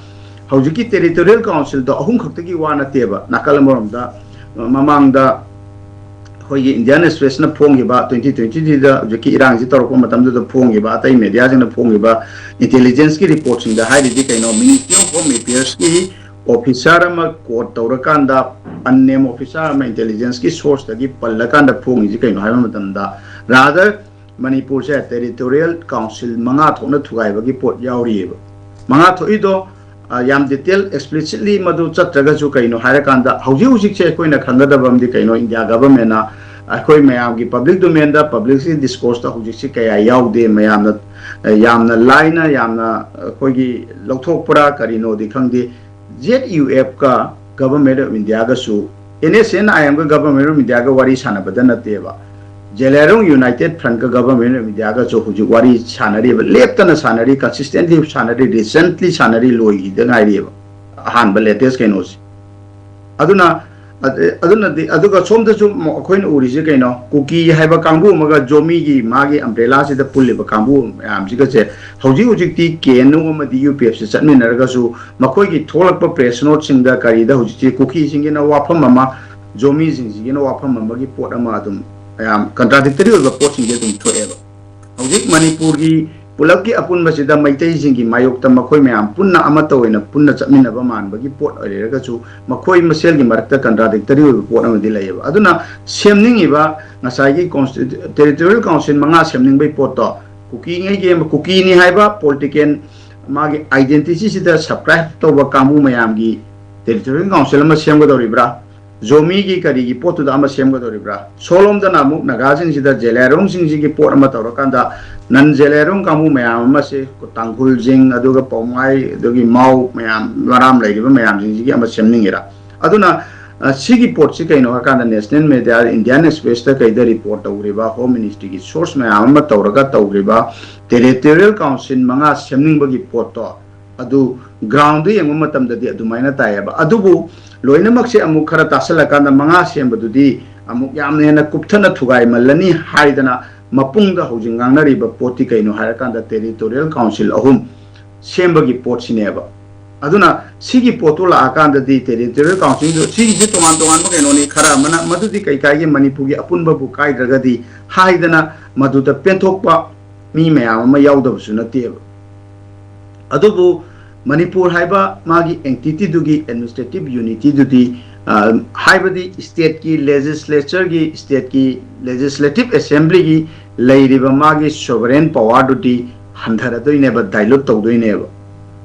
ꯍꯧꯖꯤꯛꯀꯤ ꯇꯦꯔꯤꯇꯣꯔꯤꯌꯦꯜ ꯀꯥꯎꯟꯁꯤꯜꯗꯣ ꯑꯍꯨꯝ ꯈꯛꯇꯒꯤ ꯋꯥ ꯅꯠꯇꯦꯕ꯫ ꯅꯥꯀꯜ ꯑꯃꯔꯣꯝꯗ ꯃꯃꯥꯡꯗ ꯑꯩꯈꯣꯏꯒꯤ ꯏꯟꯗꯤꯌꯥꯟ ꯑꯦꯛꯁꯄ꯭ꯔꯦꯁꯅ ꯐꯣꯡꯈꯤꯕ, ꯇ꯭ꯋꯦꯟꯇꯤ ꯇ꯭ꯋꯦꯟꯇꯤ ꯊ꯭ꯔꯤꯗ ꯍꯧꯖꯤꯛꯀꯤ ꯏꯔꯥꯡꯁꯤ ꯇꯧꯔꯛꯄ ꯃꯇꯝꯗꯨꯗ ꯐꯣꯡꯈꯤꯕ, ꯑꯇꯩ ꯃꯦꯗꯤꯌꯥꯁꯤꯡꯅ ꯐꯣꯡꯈꯤꯕ ꯏꯟꯇꯦꯂꯤꯖꯦꯟꯁꯀꯤ ꯔꯤꯄꯣꯔꯠꯁꯤꯡꯗ ꯍꯥꯏꯔꯤꯗꯤ ꯀꯩꯅꯣ, ꯃꯤꯅꯤꯁꯇ꯭ꯔꯤ ꯑꯣꯐ ꯍꯣꯝ ꯑꯦꯐꯤꯌꯔꯁꯀꯤ ꯑꯣꯐꯤꯁꯥꯔ ꯑꯃ ꯀꯣꯠ ꯇꯧꯔꯀꯥꯟꯗ, ꯑꯟꯅꯦꯝ ꯑꯣꯐꯤꯁꯥꯔ ꯑꯃ ꯏꯟꯇꯦꯂꯤꯖꯦꯟꯁꯀꯤ ꯁꯣꯔꯁꯇꯒꯤ ꯄꯜꯂꯀꯥꯟꯗ ꯐꯣꯡꯉꯤꯁꯤ ꯀꯩꯅꯣ ꯍꯥꯏꯕ ꯃꯇꯝꯗ, ꯔꯥꯗꯔ ꯃꯅꯤꯄꯨꯔꯁꯦ ꯇꯦꯔꯤꯇꯣꯔꯤꯌꯦꯜ ꯀꯥꯎꯟꯁꯤꯜ ꯃꯉꯥ ꯊꯣꯛꯅ ꯊꯨꯒꯥꯏꯕꯒꯤ ꯄꯣꯠ ꯌꯥꯎꯔꯤꯑꯕ꯫ ꯃꯉꯥ ꯊꯣꯛꯏꯗꯣ ꯌꯥꯝ ꯗꯤꯇꯦꯜ ꯑꯦꯛꯁꯄ꯭ꯂꯤꯁꯤꯠꯂꯤ ꯃꯗꯨ ꯆꯠꯇ꯭ꯔꯒꯁꯨ ꯀꯩꯅꯣ ꯍꯥꯏꯔꯀꯥꯟꯗ ꯍꯧꯖꯤꯛ ꯍꯧꯖꯤꯛꯁꯦ ꯑꯩꯈꯣꯏꯅ ꯈꯪꯒꯗꯕ ꯑꯃꯗꯤ ꯀꯩꯅꯣ, ꯏꯟꯗꯤꯌꯥ ꯒꯚꯔꯟꯃꯦꯟꯅ ꯑꯩꯈꯣꯏ ꯃꯌꯥꯝꯒꯤ ꯄꯕ꯭ꯂꯤꯛ ꯗꯣꯃꯦꯟꯗ, ꯄꯕ꯭ꯂꯤꯛꯀꯤ ꯗꯤꯁꯀꯣꯔꯁꯇ ꯍꯧꯖꯤꯛꯁꯤ ꯀꯌꯥ ꯌꯥꯎꯗꯦ꯫ ꯃꯌꯥꯝꯅ ꯌꯥꯝꯅ ꯂꯥꯏꯅ ꯌꯥꯝꯅ ꯑꯩꯈꯣꯏꯒꯤ ꯂꯧꯊꯣꯛꯄ꯭ꯔꯥ ꯀꯔꯤꯅꯣꯗꯤ ꯈꯪꯗꯦ꯫ ꯖꯦꯠ ꯌꯨ ꯑꯦꯐꯀ ꯒꯚꯔꯟꯃꯦꯟ ꯑꯣꯐ ꯏꯟꯗꯤꯌꯥꯒꯁꯨ, ꯑꯦꯟ ꯑꯦꯁ ꯑꯦꯟ ꯑꯥꯏ ꯑꯦꯝꯒ ꯒꯚꯔꯟꯃꯦꯟ ꯑꯣꯐ ꯏꯟꯗꯤꯌꯥꯒ ꯋꯥꯔꯤ ꯁꯥꯟꯅꯕꯗ ꯅꯠꯇꯦꯕ, ꯖꯦꯂꯥꯏꯔꯣꯡ ꯌꯨꯅꯥꯏꯇꯦꯠ ꯐ꯭ꯔꯟꯠꯀ ꯒꯚꯔꯟꯃꯦꯟ ꯑꯣꯐ ꯏꯟꯗꯤꯌꯥꯒꯁꯨ ꯍꯧꯖꯤꯛ ꯋꯥꯔꯤ ꯁꯥꯟꯅꯔꯤꯕ, ꯂꯦꯞꯇꯅ ꯁꯥꯟꯅꯔꯤ, ꯀꯟꯁꯤꯁꯇꯦꯟꯠꯂꯤ ꯁꯥꯟꯅꯔꯤ, ꯔꯤꯁꯦꯟꯠꯂꯤ ꯁꯥꯟꯅꯔꯤ, ꯂꯣꯏꯈꯤꯗ ꯉꯥꯏꯔꯤꯑꯕ ꯑꯍꯥꯟꯕ ꯂꯦꯇꯦꯁ ꯀꯩꯅꯣꯁꯦ꯫ ꯑꯗꯨꯅ ꯑꯗ-, ꯑꯗꯨꯅꯗꯤ, ꯑꯗꯨꯒ ꯁꯣꯝꯗꯁꯨ ꯑꯃꯨꯛ ꯑꯩꯈꯣꯏꯅ ꯎꯔꯤꯁꯦ ꯀꯩꯅꯣ, ꯀꯨꯀꯤ ꯍꯥꯏꯕ ꯀꯥꯡꯕꯨ ꯑꯃꯒ ꯖꯣꯃꯤꯒꯤ ꯃꯥꯒꯤ ꯑꯝꯕ꯭ꯔꯦꯂꯥꯁꯤꯗ ꯄꯨꯜꯂꯤꯕ ꯀꯥꯡꯕꯨ ꯃꯌꯥꯝꯁꯤꯒꯁꯦ ꯍꯧꯖꯤꯛ ꯍꯧꯖꯤꯛꯇꯤ ꯀꯦ ꯑꯦꯟ ꯌꯨ ꯑꯃꯗꯤ ꯌꯨ ꯄꯤ ꯑꯦꯐꯁꯦ ꯆꯠꯃꯤꯟꯅꯔꯒꯁꯨ ꯃꯈꯣꯏꯒꯤ ꯊꯣꯛꯂꯛꯄ ꯄ꯭ꯔꯦꯁ ꯅꯣꯠꯁꯤꯡꯗ ꯀꯔꯤꯗ ꯍꯧꯖꯤꯛꯇꯤ ꯀꯨꯀꯤꯁꯤꯡꯒꯤꯅ ꯋꯥꯐꯝ ꯑꯃ, ꯖꯣꯃꯤꯁꯤꯡꯁꯤꯒꯤꯅ ꯋꯥꯐꯝ ꯑꯃꯒꯤ ꯄꯣꯠ ꯑꯃ ꯑꯗꯨꯝ ꯃꯌꯥꯝ ꯀꯟꯇ꯭ꯔꯥꯗꯤꯛꯇꯔꯤ ꯑꯣꯏꯕ ꯄꯣꯠꯁꯤꯡꯁꯦ ꯑꯗꯨꯝ ꯊꯣꯛꯑꯦꯕ꯫ ꯍꯧꯖꯤꯛ ꯃꯅꯤꯄꯨꯔꯒꯤ ꯄꯨꯂꯞꯀꯤ ꯑꯄꯨꯟꯕꯁꯤꯗ ꯃꯩꯇꯩꯁꯤꯡꯒꯤ ꯃꯥꯌꯣꯛꯇ ꯃꯈꯣꯏ ꯃꯌꯥꯝ ꯄꯨꯟꯅ ꯑꯃꯠꯇ ꯑꯣꯏꯅ ꯄꯨꯟꯅ ꯆꯠꯃꯤꯟꯅꯕ ꯃꯥꯟꯕꯒꯤ ꯄꯣꯠ ꯑꯣꯏꯔꯒꯁꯨ ꯃꯈꯣꯏ ꯃꯁꯦꯜꯒꯤ ꯃꯔꯛꯇ ꯀꯟꯇ꯭ꯔꯥꯗꯤꯛꯇꯔꯤ ꯑꯣꯏꯕ ꯄꯣꯠ ꯑꯃꯗꯤ ꯂꯩꯌꯦꯕ꯫ ꯑꯗꯨꯅ ꯁꯦꯝꯅꯤꯡꯉꯤꯕ ꯉꯁꯥꯏꯒꯤ ꯀꯣꯟꯁꯇꯤꯇ꯭ꯌꯨ-, ꯇꯦꯔꯤꯇꯣꯔꯤꯌꯦꯜ ꯀꯥꯎꯟꯁꯤꯜ ꯃꯉꯥ ꯁꯦꯝꯅꯤꯡꯕꯒꯤ ꯄꯣꯠꯇꯣ ꯀꯨꯀꯤꯉꯩꯒꯤ, ꯀꯨꯀꯤꯅꯤ ꯍꯥꯏꯕ ꯄꯣꯂꯤꯇꯤꯀꯦꯜ ꯃꯥꯒꯤ ꯑꯥꯏꯗꯦꯟꯇꯤꯇꯤꯁꯤꯗ ꯁꯕꯁꯀ꯭ꯔꯥꯏꯕ ꯇꯧꯕ ꯀꯥꯡꯕꯨ ꯃꯌꯥꯝꯒꯤ ꯇꯦꯔꯤꯇꯣꯔꯤꯌꯦꯜ ꯀꯥꯎꯟꯁꯤꯜ ꯑꯃ ꯁꯦꯝꯒꯗꯧꯔꯤꯕ꯭ꯔꯥ? ꯖꯣꯃꯤꯒꯤ ꯀꯔꯤꯒꯤ ꯄꯣꯠꯇꯨꯗ ꯑꯃ ꯁꯦꯝꯒꯗꯧꯔꯤꯕ꯭ꯔꯥ? ꯁꯣꯂꯣꯝꯗꯅ ꯑꯃꯨꯛ ꯅꯥꯒꯥꯁꯤꯡꯁꯤꯗ ꯖꯦꯂꯦꯔꯣꯡꯁꯤꯡꯁꯤꯒꯤ ꯄꯣꯠ ꯑꯃ ꯇꯧꯔꯀꯥꯟꯗ ꯅꯟ ꯖꯦꯂꯦꯔꯣꯡ ꯀꯥꯡꯕꯨ ꯃꯌꯥꯝ ꯑꯃꯁꯦ ꯇꯥꯡꯈꯨꯜꯁꯤꯡ, ꯑꯗꯨꯒ ꯄꯥꯎꯃꯥꯏ, ꯑꯗꯨꯒꯤ ꯃꯥꯎ ꯃꯌꯥꯝ, ꯃꯔꯥꯝ ꯂꯩꯔꯤꯕ ꯃꯌꯥꯝꯁꯤꯡꯁꯤꯒꯤ ꯑꯃ ꯁꯦꯝꯅꯤꯡꯉꯤꯔꯥ? ꯑꯗꯨꯅ, ꯑ, ꯁꯤꯒꯤ ꯄꯣꯠꯁꯤ ꯀꯩꯅꯣ ꯍꯥꯏꯀꯥꯟꯗ ꯅꯦꯁꯅꯦꯜ ꯃꯦꯗꯤꯌꯥ, ꯏꯟꯗꯤꯌꯥꯟ ꯑꯦꯛꯁꯄ꯭ꯔꯦꯁꯇ ꯀꯩꯗ ꯔꯤꯄꯣꯔꯠ ꯇꯧꯈ꯭ꯔꯤꯕ, ꯍꯣꯝ ꯃꯤꯅꯤꯁꯇ꯭ꯔꯤꯒꯤ ꯁꯣꯔꯁ ꯃꯌꯥꯝ ꯑꯃ ꯇꯧꯔꯒ ꯇꯧꯈ꯭ꯔꯤꯕ ꯇꯦꯔꯤꯇꯣꯔꯤꯌꯦꯜ ꯀꯥꯎꯟꯁꯤꯜ ꯃꯉꯥ ꯁꯦꯝꯅꯤꯡꯕꯒꯤ ꯄꯣꯠꯇꯣ ꯑꯗꯨ ꯒ꯭ꯔꯥꯎꯟꯗ ꯌꯦꯡꯕ ꯃꯇꯝꯗꯗꯤ ꯑꯗꯨꯃꯥꯏꯅ ꯇꯥꯏꯌꯦꯕ꯫ ꯑꯗꯨꯕꯨ ꯂꯣꯏꯅꯃꯛꯁꯦ ꯑꯃꯨꯛ ꯈꯔ ꯇꯥꯁꯜꯂꯀꯥꯟꯗ ꯃꯉꯥ ꯁꯦꯝꯕꯗꯨꯗꯤ ꯑꯃꯨꯛ ꯌꯥꯝꯅ ꯍꯦꯟꯅ ꯀꯨꯞꯊꯅ ꯊꯨꯒꯥꯏꯃꯜꯂꯅꯤ ꯍꯥꯏꯗꯅ ꯃꯄꯨꯡꯗ ꯍꯧꯖꯤꯛ ꯉꯥꯡꯅꯔꯤꯕ ꯄꯣꯠꯇꯤ ꯀꯩꯅꯣ ꯍꯥꯏꯔꯀꯥꯟꯗ ꯇꯦꯔꯤꯇꯣꯔꯤꯌꯦꯜ ꯀꯥꯎꯟꯁꯤꯜ ꯑꯍꯨꯝ ꯁꯦꯝꯕꯒꯤ ꯄꯣꯠꯁꯤꯅꯦꯕ꯫ ꯑꯗꯨꯅ ꯁꯤꯒꯤ ꯄꯣꯠꯇꯨ ꯂꯥꯛꯑꯀꯥꯟꯗꯗꯤ ꯇꯦꯔꯤꯇꯣꯔꯤꯌꯦꯜ ꯀꯥꯎꯟꯁꯤꯜꯗꯨ ꯁꯤꯒꯤꯁꯦ ꯇꯣꯉꯥꯟ ꯇꯣꯉꯥꯟꯕ ꯀꯩꯅꯣꯅꯤ, ꯈꯔ ꯑꯃꯅ ꯃꯗꯨꯗꯤ ꯀꯩ ꯀꯥꯏꯒꯦ, ꯃꯅꯤꯄꯨꯔꯒꯤ ꯑꯄꯨꯟꯕꯕꯨ ꯀꯥꯏꯗ꯭ꯔꯒꯗꯤ ꯍꯥꯏꯗꯅ ꯃꯗꯨꯗ ꯄꯦꯟꯊꯣꯛꯄ ꯃꯤ ꯃꯌꯥꯝ ꯑꯃ ꯌꯥꯎꯗꯕꯁꯨ ꯅꯠꯇꯦꯕ꯫ ꯑꯗꯨꯕꯨ ꯃꯅꯤꯄꯨꯔ ꯍꯥꯏꯕ ꯃꯥꯒꯤ ꯑꯦꯟꯇꯤꯇꯤꯗꯨꯒꯤ ꯑꯦꯗꯃꯤꯅꯤꯁꯇ꯭ꯔꯦꯇꯤꯞ ꯌꯨꯅꯤꯇꯤꯗꯨꯗꯤ, ꯑ, ꯍꯥꯏꯕꯗꯤ ꯁ꯭ꯇꯦꯠꯀꯤ ꯂꯦꯖꯤꯁꯂꯦꯆꯔꯒꯤ, ꯁ꯭ꯇꯦꯠꯀꯤ ꯂꯦꯖꯤꯁꯂꯦꯇꯤꯞ ꯑꯦꯁꯦꯝꯕ꯭ꯂꯤꯒꯤ ꯂꯩꯔꯤꯕ ꯃꯥꯒꯤ ꯁꯣꯚꯔꯦꯟ ꯄꯋꯥꯔꯗꯨꯗꯤ ꯍꯟꯊꯔꯗꯣꯏꯅꯦꯕ, ꯗꯥꯏꯂꯨꯠ ꯇꯧꯗꯣꯏꯅꯦꯕ꯫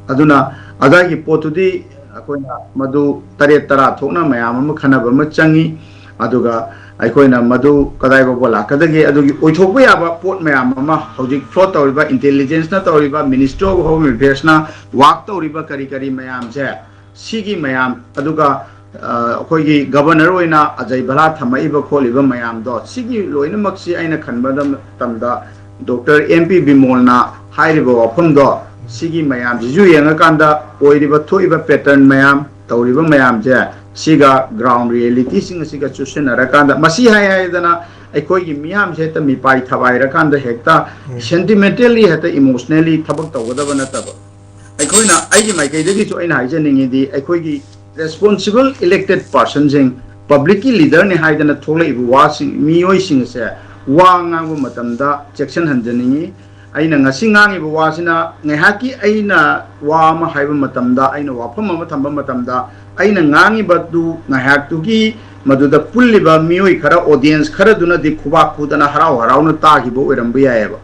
ꯑꯗꯨꯅ ꯑꯗꯥꯏꯒꯤ ꯄꯣꯠꯇꯨꯗꯤ ꯑꯩꯈꯣꯏꯅ ꯃꯗꯨ ꯇꯔꯦꯠ ꯇꯔꯥ ꯊꯣꯛꯅ ꯃꯌꯥꯝ ꯑꯃ ꯈꯟꯅꯕ ꯑꯃ ꯆꯪꯉꯤ꯫ ꯑꯗꯨꯒ ꯑꯩꯈꯣꯏꯅ ꯃꯗꯨ ꯀꯗꯥꯏ ꯐꯥꯎꯕ ꯂꯥꯛꯀꯗꯒꯦ, ꯑꯗꯨꯒꯤ ꯑꯣꯏꯊꯣꯛꯄ ꯌꯥꯕ ꯄꯣꯠ ꯃꯌꯥꯝ ꯑꯃ ꯍꯧꯖꯤꯛ ꯐ꯭ꯂꯣꯠ ꯇꯧꯔꯤꯕ, ꯏꯟꯇꯦꯂꯤꯖꯦꯟꯁꯅ ꯇꯧꯔꯤꯕ, ꯃꯤꯅꯤꯁꯇ꯭ꯔꯤ ꯑꯣꯐ ꯍꯣꯝ ꯑꯦꯐꯤꯌꯔꯁꯅ ꯋꯥꯛ ꯇꯧꯔꯤꯕ ꯀꯔꯤ ꯀꯔꯤ ꯃꯌꯥꯝꯁꯦ, ꯁꯤꯒꯤ ꯃꯌꯥꯝ, ꯑꯗꯨꯒ, ꯑ, ꯑꯩꯈꯣꯏꯒꯤ ꯒꯕꯔꯅꯔ ꯑꯣꯏꯅ ꯑꯖꯩ ꯚꯔꯥ ꯊꯝꯃꯛꯏꯕ ꯈꯣꯠꯂꯤꯕ ꯃꯌꯥꯝꯗꯣ, ꯁꯤꯒꯤ ꯂꯣꯏꯅꯃꯛꯁꯤ ꯑꯩꯅ ꯈꯟꯕꯗ ꯃꯇꯝꯗ ꯗꯣꯛꯇꯔ ꯑꯦꯝ ꯄꯤ ꯕꯤꯃꯣꯜꯅ ꯍꯥꯏꯔꯤꯕ ꯋꯥꯐꯝꯗꯣ, ꯁꯤꯒꯤ ꯃꯌꯥꯝꯁꯤꯁꯨ ꯌꯦꯡꯉꯀꯥꯟꯗ ꯑꯣꯏꯔꯤꯕ ꯊꯣꯛꯏꯕ ꯄꯦꯇꯔꯟ ꯃꯌꯥꯝ, ꯇꯧꯔꯤꯕ ꯃꯌꯥꯝꯁꯦ ꯁꯤꯒ ꯒ꯭ꯔꯥꯎꯟ ꯔꯤꯌꯦꯂꯤꯇꯤꯁꯤꯡ ꯑꯁꯤꯒ ꯆꯨꯁꯤꯟꯅꯔꯀꯥꯟꯗ, ꯃꯁꯤ ꯍꯥꯏ ꯍꯥꯏꯗꯅ ꯑꯩꯈꯣꯏꯒꯤ ꯃꯤꯌꯥꯝꯁꯦ ꯍꯦꯛꯇ ꯃꯤꯄꯥꯏ ꯊꯕꯥꯏꯔꯀꯥꯟꯗ ꯍꯦꯛꯇ ꯁꯦꯟꯇꯤꯃꯦꯟꯇꯦꯜꯂꯤ, ꯍꯦꯛꯇ ꯏꯃꯣꯁꯅꯦꯜꯂꯤ ꯊꯕꯛ ꯇꯧꯒꯗꯕ ꯅꯠꯇꯕ, ꯑꯩꯈꯣꯏꯅ, ꯑꯩꯒꯤ ꯃꯥꯏꯀꯩꯗꯒꯤꯁꯨ ꯑꯩꯅ ꯍꯥꯏꯖꯅꯤꯡꯉꯤꯗꯤ, ꯑꯩꯈꯣꯏꯒꯤ ꯔꯦꯁꯄꯣꯟꯁꯤꯕꯜ ꯏꯂꯦꯛꯇꯦꯠ ꯄꯥꯔꯁꯟꯁꯤꯡ, ꯄꯕ꯭ꯂꯤꯛꯀꯤ ꯂꯤꯗꯔꯅꯤ ꯍꯥꯏꯗꯅ ꯊꯣꯛꯂꯛꯏꯕ ꯋꯥꯁꯤꯡ, ꯃꯤꯑꯣꯏꯁꯤꯡ ꯑꯁꯦ ꯋꯥ ꯉꯥꯡꯕ ꯃꯇꯝꯗ ꯆꯦꯛꯁꯤꯟꯍꯟꯖꯅꯤꯡꯉꯤ꯫ ꯑꯩꯅ ꯉꯁꯤ ꯉꯥꯡꯉꯤꯕ ꯋꯥꯁꯤꯅ ꯉꯥꯏꯍꯥꯛꯀꯤ ꯑꯩꯅ ꯋꯥ ꯑꯃ ꯍꯥꯏꯕ ꯃꯇꯝꯗ, ꯑꯩꯅ ꯋꯥꯐꯝ ꯑꯃ ꯊꯝꯕ ꯃꯇꯝꯗ, ꯑꯩꯅ ꯉꯥꯡꯉꯤꯕꯗꯨ ꯉꯥꯏꯍꯥꯛꯇꯨꯒꯤ ꯃꯗꯨꯗ ꯄꯨꯜꯂꯤꯕ ꯃꯤꯑꯣꯏ ꯈꯔ, ꯑꯣꯗꯤꯌꯦꯟꯁ ꯈꯔꯗꯨꯅꯗꯤ ꯈꯨꯕꯥꯛ ꯈꯨꯗꯅ ꯍꯔꯥꯎ ꯍꯔꯥꯎꯅ ꯇꯥꯈꯤꯕ ꯑꯣꯏꯔꯝꯕ ꯌꯥꯏꯑꯕ꯫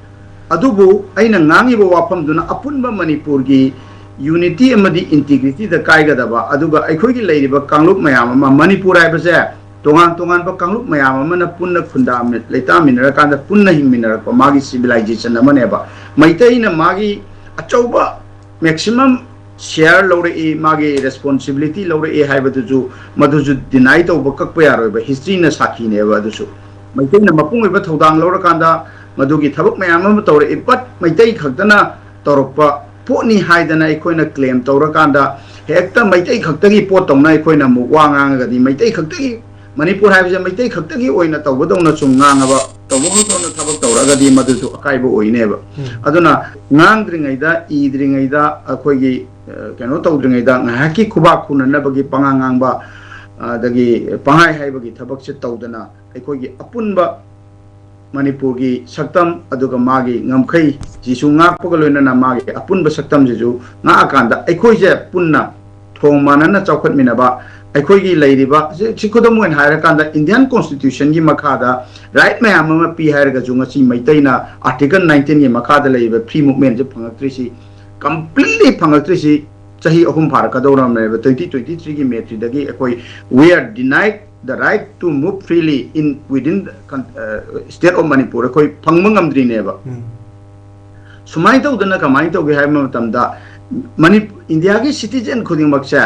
ꯑꯗꯨꯕꯨ ꯑꯩꯅ ꯉꯥꯡꯉꯤꯕ ꯋꯥꯐꯝꯗꯨꯅ ꯑꯄꯨꯟꯕ ꯃꯅꯤꯄꯨꯔꯒꯤ ꯌꯨꯅꯤꯇꯤ ꯑꯃꯗꯤ ꯏꯟꯇꯤꯒ꯭ꯔꯤꯇꯤꯗ ꯀꯥꯏꯒꯗꯕ, ꯑꯗꯨꯒ ꯑꯩꯈꯣꯏꯒꯤ ꯂꯩꯔꯤꯕ ꯀꯥꯡꯂꯨꯞ ꯃꯌꯥꯝ ꯑꯃ, ꯃꯅꯤꯄꯨꯔ ꯍꯥꯏꯕꯁꯦ ꯇꯣꯉꯥꯟ ꯇꯣꯉꯥꯟꯕ ꯀꯥꯡꯂꯨꯞ ꯃꯌꯥꯝ ꯑꯃꯅ ꯄꯨꯟꯅ ꯈꯨꯟꯗꯥꯃꯤ-, ꯂꯩꯇꯥꯃꯤꯟꯅꯔꯀꯥꯟꯗ ꯄꯨꯟꯅ ꯍꯤꯡꯃꯤꯟꯅꯔꯛꯄ ꯃꯥꯒꯤ ꯁꯤꯚꯤꯂꯥꯏꯖꯦꯁꯟ ꯑꯃꯅꯦꯕ꯫ ꯃꯩꯇꯩꯅ ꯃꯥꯒꯤ ꯑꯆꯧꯕ ꯃꯦꯛꯁꯤꯃꯝ ꯁꯤꯌꯥꯔ ꯂꯧꯔꯛꯏ, ꯃꯥꯒꯤ ꯔꯦꯁꯄꯣꯟꯁꯤꯕꯤꯂꯤꯇꯤ ꯂꯧꯔꯛꯏ ꯍꯥꯏꯕꯗꯨꯁꯨ, ꯃꯗꯨꯁꯨ ꯗꯤꯅꯥꯏ ꯇꯧꯕ, ꯀꯛꯄ ꯌꯥꯔꯣꯏꯕ, ꯍꯤꯁꯇ꯭ꯔꯤꯅ ꯁꯥꯈꯤꯅꯦꯕ꯫ ꯑꯗꯨꯁꯨ ꯃꯩꯇꯩꯅ ꯃꯄꯨꯡ ꯑꯣꯏꯕ ꯊꯧꯗꯥꯡ ꯂꯧꯔꯀꯥꯟꯗ ꯃꯗꯨꯒꯤ ꯊꯕꯛ ꯃꯌꯥꯝ ꯑꯃ ꯇꯧꯔꯛꯏ, ꯕꯠ ꯃꯩꯇꯩ ꯈꯛꯇꯅ ꯇꯧꯔꯛꯄ ꯄꯣꯠꯅꯤ ꯍꯥꯏꯗꯅ ꯑꯩꯈꯣꯏꯅ ꯀ꯭ꯂꯦꯝ ꯇꯧꯔꯀꯥꯟꯗ, ꯍꯦꯛꯇ ꯃꯩꯇꯩ ꯈꯛꯇꯒꯤ ꯄꯣꯠꯇꯧꯅ ꯑꯩꯈꯣꯏꯅ ꯑꯃꯨꯛ ꯋꯥ ꯉꯥꯡꯉꯒꯗꯤ, ꯃꯩꯇꯩ ꯈꯛꯇꯒꯤ, ꯃꯅꯤꯄꯨꯔ ꯍꯥꯏꯕꯁꯦ ꯃꯩꯇꯩ ꯈꯛꯇꯒꯤ ꯑꯣꯏꯅ ꯇꯧꯕꯗꯧꯅ ꯁꯨꯝ ꯉꯥꯡꯉꯕ, ꯇꯧꯕ ꯈꯛꯇꯧꯅ ꯊꯕꯛ ꯇꯧꯔꯒꯗꯤ ꯃꯗꯨꯁꯨ ꯑꯀꯥꯏꯕ ꯑꯣꯏꯅꯦꯕ꯫ ꯑꯗꯨꯅ ꯉꯥꯡꯗ꯭ꯔꯤꯉꯩꯗ, ꯏꯗ꯭ꯔꯤꯉꯩꯗ, ꯑꯩꯈꯣꯏꯒꯤ, ꯑ, ꯀꯩꯅꯣ ꯇꯧꯗ꯭ꯔꯤꯉꯩꯗ, ꯉꯥꯏꯍꯥꯛꯀꯤ ꯈꯨꯕꯥꯛ ꯈꯨꯅꯅꯕꯒꯤ ꯄꯉꯥꯡ ꯉꯥꯡꯕ, ꯑꯗꯒꯤ ꯄꯪꯍꯥꯏ ꯍꯥꯏꯕꯒꯤ ꯊꯕꯛꯁꯦ ꯇꯧꯗꯅ, ꯑꯩꯈꯣꯏꯒꯤ ꯑꯄꯨꯟꯕ ꯃꯅꯤꯄꯨꯔꯒꯤ ꯁꯛꯇꯝ, ꯑꯗꯨꯒ ꯃꯥꯒꯤ ꯉꯝꯈꯩꯁꯤꯁꯨ ꯉꯥꯛꯄꯒ ꯂꯣꯏꯅꯅ ꯃꯥꯒꯤ ꯑꯄꯨꯟꯕ ꯁꯛꯇꯝꯁꯤꯁꯨ ꯉꯥꯛꯑꯀꯥꯟꯗ, ꯑꯩꯈꯣꯏꯁꯦ ꯄꯨꯟꯅ ꯊꯣꯡ ꯃꯥꯟꯅꯅ ꯆꯥꯎꯈꯠꯃꯤꯟꯅꯕ, ꯑꯩꯈꯣꯏꯒꯤ ꯂꯩꯔꯤꯕ, ꯁꯤ, ꯁꯤ ꯈꯨꯗꯝ ꯑꯣꯏꯅ ꯍꯥꯏꯔꯀꯥꯟꯗ, ꯏꯟꯗꯤꯌꯥꯟ ꯀꯣꯟꯁꯇꯤꯇ꯭ꯌꯨꯁꯟꯒꯤ ꯃꯈꯥꯗ ꯔꯥꯏꯠ ꯃꯌꯥꯝ ꯑꯃ ꯄꯤ ꯍꯥꯏꯔꯒꯁꯨ, ꯉꯁꯤ ꯃꯩꯇꯩꯅ ꯑꯥꯔꯇꯤꯀꯜ ꯅꯥꯏꯟꯇꯤꯟꯒꯤ ꯃꯈꯥꯗ ꯂꯩꯔꯤꯕ ꯐ꯭ꯔꯤ ꯃꯨꯞꯃꯦꯟꯁꯦ ꯐꯪꯉꯛꯇ꯭ꯔꯤꯁꯤ, ꯀꯝꯄ꯭ꯂꯤꯠꯂꯤ ꯐꯪꯉꯛꯇ꯭ꯔꯤꯁꯤ ꯆꯍꯤ ꯑꯍꯨꯝ ꯐꯥꯔꯛꯀꯗꯧꯔꯕꯅꯦꯕ, ꯇ꯭ꯋꯦꯟꯇꯤ ꯇ꯭ꯋꯦꯟꯇꯤ ꯊ꯭ꯔꯤꯒꯤ ꯃꯦ ꯊ꯭ꯔꯤꯗꯒꯤ ꯑꯩꯈꯣꯏ, we are denied the right to move freely in within the con-, uh, state of Manipur, ꯑꯩꯈꯣꯏ ꯐꯪꯕ ꯉꯝꯗ꯭ꯔꯤꯅꯦꯕ꯫ ꯁꯨꯃꯥꯏꯅ ꯇꯧꯗꯅ ꯀꯃꯥꯏꯅ ꯇꯧꯒꯦ ꯍꯥꯏꯕ ꯃꯇꯝꯗ, ꯃꯅꯤ-, ꯏꯟꯗꯤꯌꯥꯒꯤ ꯁꯤꯇꯤꯖꯦꯟ ꯈꯨꯗꯤꯡꯃꯛꯁꯦ,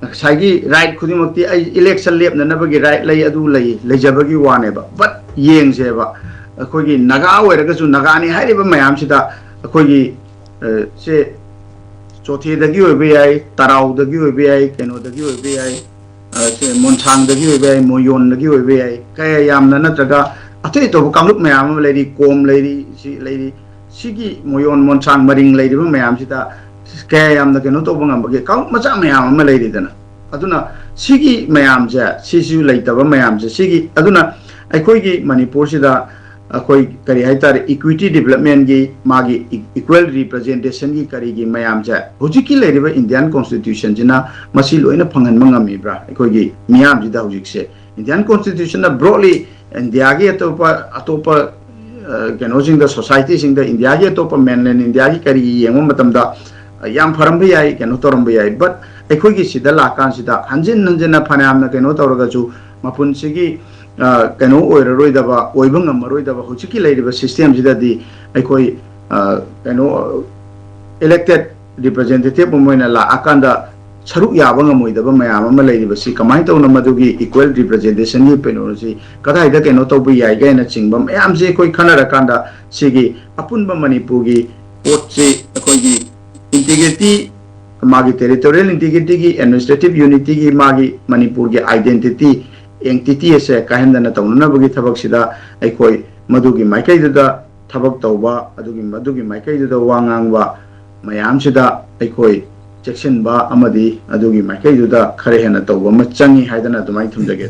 ꯉꯁꯥꯏꯒꯤ ꯔꯥꯏꯠ ꯈꯨꯗꯤꯡꯃꯛꯇꯤ, ꯑꯩ ꯏꯂꯦꯛꯁꯟ ꯂꯦꯞꯅꯅꯕꯒꯤ ꯔꯥꯏꯠ ꯂꯩ, ꯑꯗꯨ ꯂꯩ, ꯂꯩꯖꯕꯒꯤ ꯋꯥꯅꯦꯕ꯫ ꯕꯠ ꯌꯦꯡꯁꯦꯕ, ꯑꯩꯈꯣꯏꯒꯤ ꯅꯥꯒꯥ ꯑꯣꯏꯔꯒꯁꯨ, ꯅꯥꯒꯥꯅꯤ ꯍꯥꯏꯔꯤꯕ ꯃꯌꯥꯝꯁꯤꯗ ꯑꯩꯈꯣꯏꯒꯤ, ꯑ, ꯁꯦ, ꯆꯣꯊꯦꯗꯒꯤ ꯑꯣꯏꯕ ꯌꯥꯏ, ꯇꯔꯥꯎꯗꯒꯤ ꯑꯣꯏꯕ ꯌꯥꯏ, ꯀꯩꯅꯣꯗꯒꯤ ꯑꯣꯏꯕ ꯌꯥꯏ, ꯃꯣꯟꯁꯥꯡꯗꯒꯤ ꯑꯣꯏꯕ ꯌꯥꯏ, ꯃꯣꯌꯣꯟꯗꯒꯤ ꯑꯣꯏꯕ ꯌꯥꯏ, ꯀꯌꯥ ꯌꯥꯝꯅ ꯅꯠꯇ꯭ꯔꯒ ꯑꯇꯩ ꯑꯇꯣꯞꯄ ꯀꯥꯡꯂꯨꯞ ꯃꯌꯥꯝ ꯑꯃ ꯂꯩꯔꯤ, ꯀꯣꯝ ꯂꯩꯔꯤ, ꯁꯤ ꯂꯩꯔꯤ꯫ ꯁꯤꯒꯤ ꯃꯣꯌꯣꯟ ꯃꯣꯟꯁꯥꯡ ꯃꯔꯤꯡ ꯂꯩꯔꯤꯕ ꯃꯌꯥꯝꯁꯤꯗ ꯀꯌꯥ ꯌꯥꯝꯅ ꯀꯩꯅꯣ ꯇꯧꯕ ꯉꯝꯕꯒꯦ? ꯀꯥꯡꯂꯨꯞ ꯃꯆꯥ ꯃꯌꯥꯝ ꯑꯃ ꯂꯩꯔꯤꯗꯅ꯫ ꯑꯗꯨꯅ ꯁꯤꯒꯤ ꯃꯌꯥꯝꯁꯦ, ꯁꯤꯁꯨ ꯂꯩꯇꯕ ꯃꯌꯥꯝꯁꯦ, ꯁꯤꯒꯤ, ꯑꯗꯨꯅ ꯑꯩꯈꯣꯏꯒꯤ ꯃꯅꯤꯄꯨꯔꯁꯤꯗ ꯑꯩꯈꯣꯏ ꯀꯔꯤ ꯍꯥꯏꯇꯥꯔꯦ, ꯏꯀ꯭ꯋꯤꯇꯤ ꯗꯤꯕꯂꯞꯃꯦꯟꯒꯤ, ꯃꯥꯒꯤ ꯏꯀ꯭ꯋꯦꯜ ꯔꯤꯄ꯭ꯔꯖꯦꯟꯇꯦꯁꯟꯒꯤ ꯀꯔꯤꯒꯤ ꯃꯌꯥꯝꯁꯦ ꯍꯧꯖꯤꯛꯀꯤ ꯂꯩꯔꯤꯕ ꯏꯟꯗꯤꯌꯥꯟ ꯀꯣꯟꯁꯇꯤꯇ꯭ꯌꯨꯁꯟꯁꯤꯅ ꯃꯁꯤ ꯂꯣꯏꯅ ꯐꯪꯍꯟꯕ ꯉꯝꯃꯤꯕ꯭ꯔꯥ? ꯑꯩꯈꯣꯏꯒꯤ ꯃꯤꯌꯥꯝꯁꯤꯗ ꯍꯧꯖꯤꯛꯁꯦ ꯏꯟꯗꯤꯌꯥꯟ ꯀꯣꯟꯁꯇꯤꯇ꯭ꯌꯨꯁꯟꯅ ꯕ꯭ꯔꯣꯗꯂꯤ ꯏꯟꯗꯤꯌꯥꯒꯤ ꯑꯇꯣꯞꯄ, ꯑꯇꯣꯞꯄ ꯀꯩꯅꯣꯁꯤꯡꯗ, ꯁꯣꯁꯥꯏꯇꯤꯁꯤꯡꯗ, ꯏꯟꯗꯤꯌꯥꯒꯤ ꯑꯇꯣꯞꯄ ꯃꯦꯟꯂꯦꯟ ꯏꯟꯗꯤꯌꯥꯒꯤ ꯀꯔꯤ ꯌꯦꯡꯕ ꯃꯇꯝꯗ ꯌꯥꯝ ꯐꯔꯝꯕ ꯌꯥꯏ, ꯀꯩꯅꯣ ꯇꯧꯔꯝꯕ ꯌꯥꯏ꯫ ꯕꯠ ꯑꯩꯈꯣꯏꯒꯤ ꯁꯤꯗ ꯂꯥꯛꯀꯥꯟꯁꯤꯗ ꯍꯟꯖꯤꯟ ꯍꯟꯖꯤꯟꯅ ꯐꯅꯌꯥꯝꯅ ꯀꯩꯅꯣ ꯇꯧꯔꯒꯁꯨ ꯃꯄꯨꯟꯁꯤꯒꯤ ꯀꯩꯅꯣ ꯑꯣꯏꯔꯔꯣꯏꯗꯕ, ꯑꯣꯏꯕ ꯉꯝꯃꯔꯣꯏꯗꯕ ꯍꯧꯖꯤꯛꯀꯤ ꯂꯩꯔꯤꯕ ꯁꯤꯁꯇꯦꯝꯁꯤꯗꯗꯤ ꯑꯩꯈꯣꯏ ꯀꯩꯅꯣ, ꯏꯂꯦꯛꯇꯦꯠ ꯔꯤꯄ꯭ꯔꯖꯦꯟꯇꯦꯇꯤꯞ ꯑꯃ ꯑꯣꯏꯅ ꯂꯥꯛꯑꯀꯥꯟꯗ ꯁꯔꯨꯛ ꯌꯥꯕ ꯉꯝꯃꯣꯏꯗꯕ ꯃꯌꯥꯝ ꯑꯃ ꯂꯩꯔꯤꯕꯁꯤ ꯀꯃꯥꯏꯅ ꯇꯧꯅ ꯃꯗꯨꯒꯤ ꯏꯀ꯭ꯋꯦꯜ ꯔꯤꯄ꯭ꯔꯖꯦꯟꯇꯦꯁꯟꯒꯤ ꯀꯩꯅꯣꯁꯤ ꯀꯗꯥꯏꯗ ꯀꯩꯅꯣ ꯇꯧꯕ ꯌꯥꯏ ꯀꯥꯏꯅ ꯆꯤꯡꯕ ꯃꯌꯥꯝꯁꯤ ꯑꯩꯈꯣꯏ ꯈꯟꯅꯔꯀꯥꯟꯗ ꯁꯤꯒꯤ ꯑꯄꯨꯟꯕ ꯃꯅꯤꯄꯨꯔꯒꯤ ꯄꯣꯠꯁꯤ ꯑꯩꯈꯣꯏꯒꯤ ꯏꯟꯇꯤꯒ꯭ꯔꯤꯇꯤ, ꯃꯥꯒꯤ ꯇꯦꯔꯤꯇꯣꯔꯤꯌꯦꯜ ꯏꯟꯇꯤꯒ꯭ꯔꯤꯇꯤꯒꯤ, ꯑꯦꯗꯃꯤꯅꯤꯁꯇ꯭ꯔꯦꯇꯤꯞ ꯌꯨꯅꯤꯇꯤꯒꯤ, ꯃꯥꯒꯤ ꯃꯅꯤꯄꯨꯔꯒꯤ ꯑꯥꯏꯗꯦꯟꯇꯤꯇꯤ, ꯑꯦꯡꯇꯤꯇꯤ ꯑꯁꯦ ꯀꯥꯏꯍꯟꯗꯅ ꯇꯧꯅꯅꯕꯒꯤ ꯊꯕꯛꯁꯤꯗ ꯑꯩꯈꯣꯏ ꯃꯗꯨꯒꯤ ꯃꯥꯏꯀꯩꯗꯨꯗ ꯊꯕꯛ ꯇꯧꯕ, ꯑꯗꯨꯒꯤ, ꯃꯗꯨꯒꯤ ꯃꯥꯏꯀꯩꯗꯨꯗ ꯋꯥ ꯉꯥꯡꯕ ꯃꯌꯥꯝꯁꯤꯗ ꯑꯩꯈꯣꯏ ꯆꯦꯛꯁꯤꯟꯕ ꯑꯃꯗꯤ ꯑꯗꯨꯒꯤ ꯃꯥꯏꯀꯩꯗꯨꯗ ꯈꯔ ꯍꯦꯟꯅ ꯇꯧꯕ ꯑꯃ ꯆꯪꯉꯤ ꯍꯥꯏꯗꯅ ꯑꯗꯨꯃꯥꯏꯅ ꯊꯝꯖꯒꯦ꯫